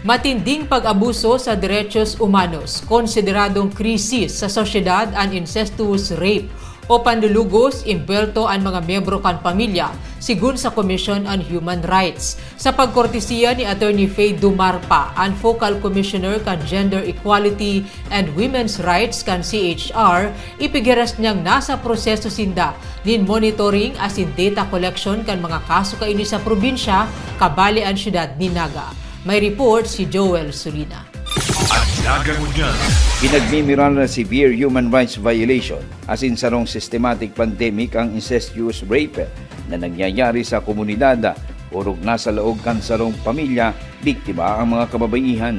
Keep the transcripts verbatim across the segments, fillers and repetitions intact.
Matinding pag-abuso sa derechos humanos, konsideradong krisis sa sosyedad an incestuous rape o panlulugos, imbwelto an mga miyembro kan pamilya, sigon sa Commission on Human Rights. Sa pagkortesiya ni Attorney Faye Dumarpa, an Focal Commissioner kan Gender Equality and Women's Rights kan C H R, ipigaras niyang nasa proseso sinda nin monitoring asin data collection kan mga kaso kaini sa probinsya, kabali an siyudad nin Naga. May report si Joel Sulina. An Naga Ngunyan. Pinagmimiral na severe human rights violation asin sarong systematic pandemic ang incestuous rape na nangyayari sa komunidad, orog na sa laog kan sarong pamilya, biktima ang mga kababaihan.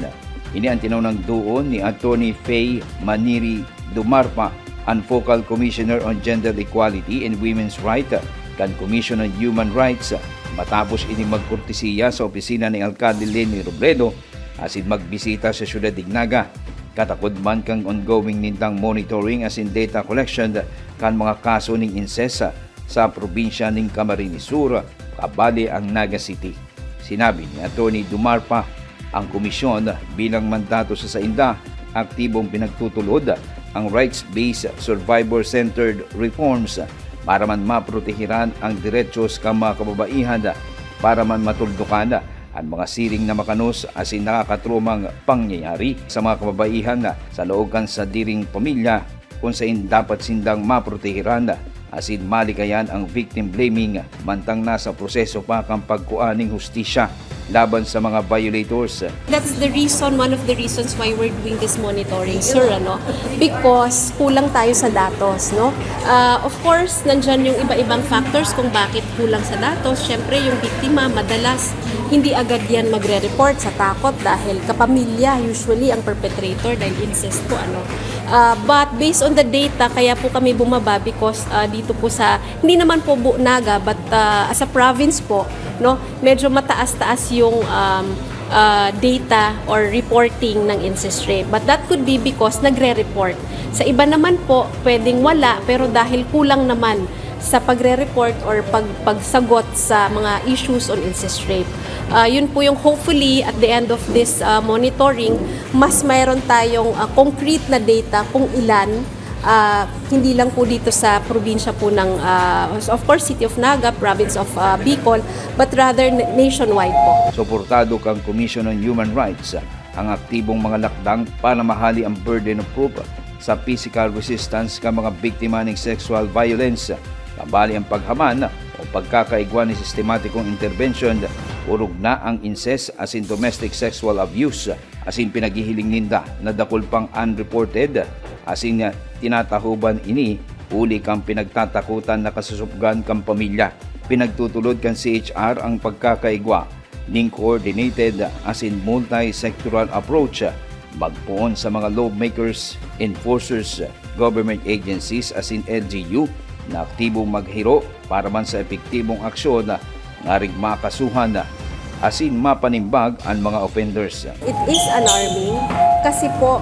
Ini an tinaw nang duon ni Attorney Faye Maniri Dumarpa, an Focal Commissioner on Gender Equality and Women's Rights kan Commission on Human Rights, matapos ini magkortesiya sa opisina ni Alkalde Leni Robredo asin magbisita sa siyudad nin Naga. Katakod man kan ongoing nindang monitoring asin data collection kan mga kaso nin incest sa probinsya nin Camarines Sur, kabali ang Naga City. Sinabi ni Attorney Dumarpa, ang komisyon bilang mandato sa sainda, aktibong pinagtutulod ang rights-based, survivor-centered reforms para man maprotehiran ang derechos kan mga kababaihan, para man matuldukan an mga siring na makanos asin nakakatromang pangyayari sa mga kababaihan sa laog kan sadiring pamilya, kun saen dapat sindang maprotehiran asin malikayan ang victim blaming mantang nasa proseso pa kan pagkua nin hustisya laban sa mga violators. That's the reason, one of the reasons why we're doing this monitoring, sir, ano? Because kulang tayo sa datos, no? Ah, of course, nandyan yung iba-ibang factors kung bakit kulang sa datos. Siyempre, yung biktima, madalas, hindi agad yan magre-report sa takot dahil kapamilya, usually, ang perpetrator dahil incest po, ano? Ah, but based on the data, kaya po kami bumaba because, ah, dito po sa, hindi naman po bu-, Naga, but, ah, as a province po, no, medyo mataas-taas yung, um, ah, data or reporting ng incest rape. But that could be because nagre-report. Sa iba naman po, pwedeng wala, pero dahil kulang naman sa pagre-report or pag-, pagsagot sa mga issues on incest rape. Ah, yun po yung hopefully at the end of this, ah, monitoring, mas mayroon tayong, ah, concrete na data kung ilan, ah, hindi lang po dito sa probinsya po ng, ah, of course, City of Naga, Province of, ah, Bicol, but rather n-, nationwide po. Suportado kan Commission on Human Rights ang aktibong mga lakdang para mahali ang burden of proof sa physical resistance kan mga biktima nin sexual violence, kabali ang paghaman o pagkakaigwa nin sistematikong intervention, orog na ang incest asin domestic sexual abuse, asin pinaghihiling ninda na dakul pang unreported asin tinatahoban ini huli kan pinagtatakotan na kasusupgan kan pamilya. Pinagtutulod kan C H R ang pagkakaigwa nin coordinated asin multi-sectoral approach, magpoon sa mga lawmakers, enforcers, government agencies asin L G U na aktibong maghiro para man sa epektibong aksyon, ngaring makasuhan asin mapanimbag an mga offenders. It is alarming kasi po,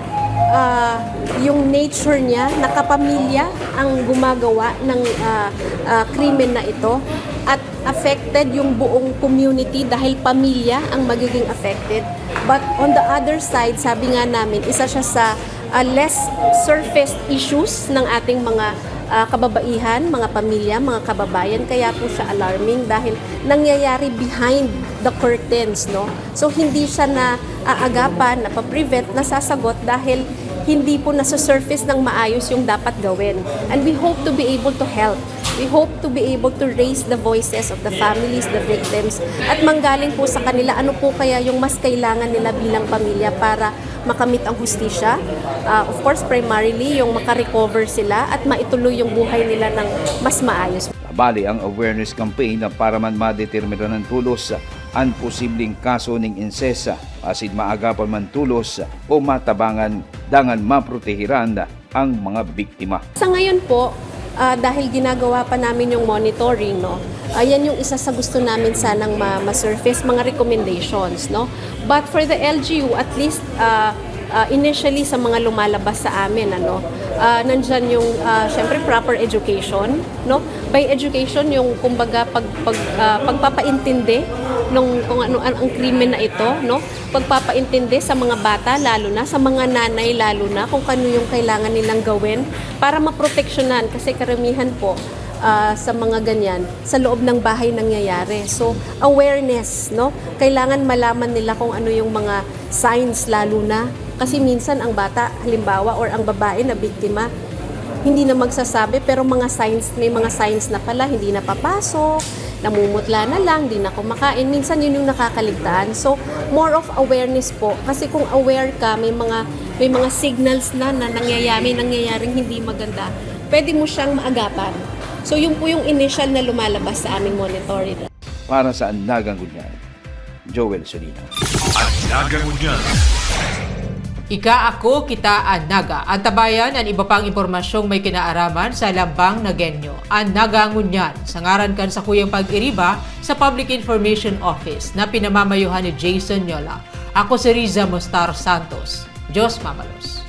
ah, yung nature niya, nakapamilya ang gumagawa ng, ah, ah, krimen na ito at affected yung buong community dahil pamilya ang magiging affected. But on the other side, sabi nga namin, isa siya sa, ah, less surfaced issues ng ating mga, ah, kababaihan, mga pamilya, mga kababayan. Kaya po siya alarming dahil nangyayari behind the curtains, no? So, hindi siya naaagapan, napaprevent, nasasagot dahil hindi po nasa-surface ng maayos yung dapat gawin. And we hope to be able to help. We hope to be able to raise the voices of the families, the victims, at manggaling po sa kanila ano po kaya yung mas kailangan nila bilang pamilya para makamit ang hustisya. Ah, of course, primarily, yung makarecover sila at maituloy yung buhay nila ng mas maayos. Kabali ang awareness campaign na para man madeterminan ng tulos an posibleng kaso ning incest, asin maagapan man tulos o matabangan dangan maprotehiran ang mga biktima. Sa ngayon po, ah, dahil ginagawa pa namin yung monitoring, no, ayan yung isa sa gusto namin sanang ma-, ma-surface, mga recommendations, no. But for the L G U, at least, ah, ah, initially sa mga lumalabas sa amin, ano, ah, nandyan yung, ah, syempre, proper education, no. By education, yung kumbaga pag-, pag-, ah, pagpapaintindi Nung kung ano ang, ang krimen na ito, no? Pagpapaintindi sa mga bata, lalo na sa mga nanay, lalo na kung ano yung kailangan nilang gawin para maproteksyonan, kasi karamihan po, ah, sa mga ganyan, sa loob ng bahay nangyayari. So, awareness, no? Kailangan malaman nila kung ano yung mga signs, lalo na kasi minsan ang bata, halimbawa, or ang babae na biktima, hindi na magsasabi, pero mga signs, may mga signs na pala, hindi na papasok, namumutla na lang, hindi na kumakain. Minsan yun yung nakakaligtaan. So, more of awareness po. Kasi kung aware ka, may mga, may mga signals na, na nangyayari, may nangyayaring hindi maganda, pwede mo siyang maagapan. So, yun po yung initial na lumalabas sa aming monitoring. Para sa Andagang Ngunyan, Joel Solina. Andagang Ngunyan. Ika, ako, kita, an Naga. Antabayan an iba pang impormasyong may kinaaraman sa Lambang Nagenyo. An Naga Ngunyan, sa ngaran kan sakuyang pag-iriba sa Public Information Office na pinamamayohan ni Jason Yola. Ako si Riza Mostar Santos. Diyos mabalos.